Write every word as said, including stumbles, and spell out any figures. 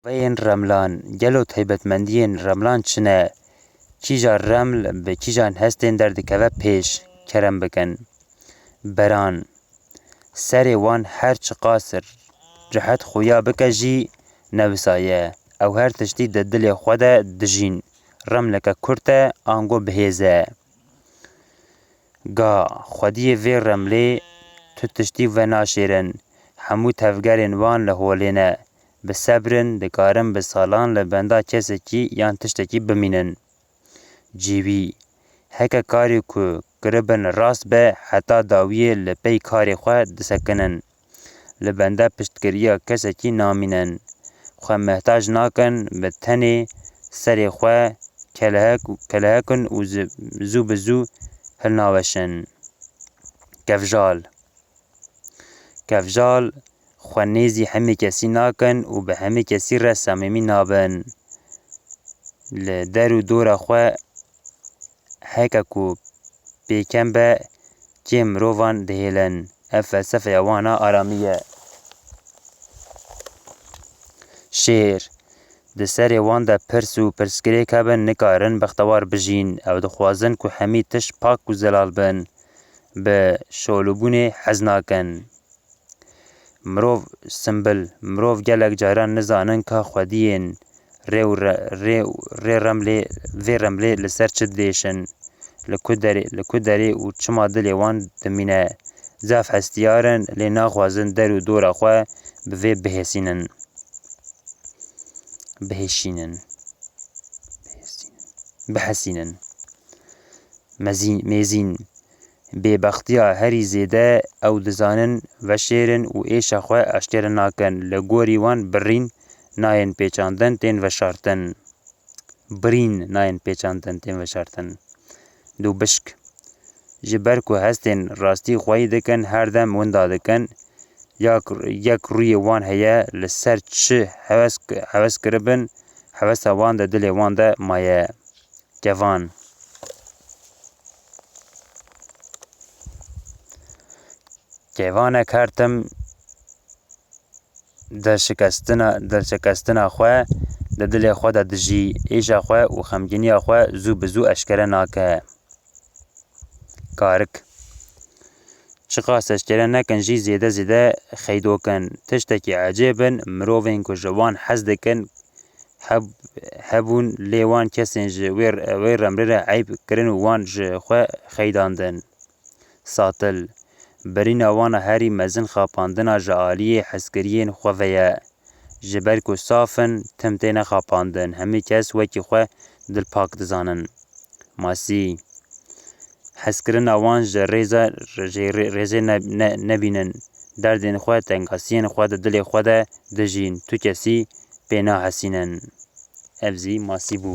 Veyên remlan, gelo taybetmendiyên remlan çi ne? Kîja reml bi kîjan hestên derdikeve pêş? Kerem bikin. Beran. Serê wan her çiqas rehet xuya bike jî ne wisa ye. Ew her tiştî di dilê xwe de dijîn. Remleke kurt e, ango bihêz e. Ga, xwediyê vê remlê tu tiştî venaşêrin. Hemû tevgerên wan li holê ne. Bi sebr in, dikarin bi salan li benda kesekî yan tiştekî bimînin. Cêwî, heke karê ku kiribin rast be, heta dawiyê li pey karê xwe disekinin. Li benda piştgiriya kesekî namînin. Xwe mehtac nakin, bi tenê serê xwe kelehek, kelehekin û zi-, zû bi zû hilnaweşin. Kevjal. Kevjal xwe nêzî hemî kesî nakin û bi hemî kesî re samîmî nabin. Li der û dora xwe heke ku pêkem be, kêm mirovan dihêlin. Ev felsefeya wan a aramî ye. Şêr. Di serê wan de pirs û pirsgirêk hebin, nikarin bextewar bijîn. Ew dixwazin ku hemî tişt pak û zelal bin. Bi şolûbûnê hez nakin. Mirov simbil, mirov gelek caran nizanin ka xwediyên rê û re-, rê, rê remlê, vê remlê li ser çi diêşin, li ku derê, li ku derê û çima dilê wan dimîne. Zaf hestiyar in, lê naxwazin der û dora xwe bi vê bihêsînin. Bihêşînin. Bihêsînin. Bihesînin. Mezîn, mêzîn. Bêbextiya herî zêde ew dizanin veşêrin û êşa xwe eşkere nakin. Li gorî wan birîn nayên pêçandin, tên veşartin. Birîn nayên pêçandin, tên veşartin. Dûbişk. Ji ber ku hestên rastî xweyî dikin, her dem winda dikin. Yek, yek rûyê wan heye, li ser çi hewes, hewes kiribin, hewesa wan di dilê wan de maye. Kevan. Kevanek her tim dilşikestina, dilşikestina xwe di dilê xwe de dijî, êşa xwe û xemgîniya xwe zû bi zû eşkere nake. Karik. Çiqas eşkere nekin jî zêde zêde xeydok in. Tiştekî ecêb in, mirovên ku ji wan hez dikin, heb-, hebûn, lê wan kesên ji wê, wê remrê re eyb kirin û wan ji xwe xeydandin. Satil. Birîna wan a herî mezin xapandina ji aliyê hezkiriyên xwe ve ye. Ji ber ku saf in, tim têne xapandin, hemî kes wekî xwe dilpak dizanin. Masî. Hezkirina wan ji rêza, ji rê-, rêzê ne, ne, nebînin. Derdên xwe, tengasiyên xwe di dilê xwe de dijîn. Tu kesî pê nahesînin. Ev zî masî bû.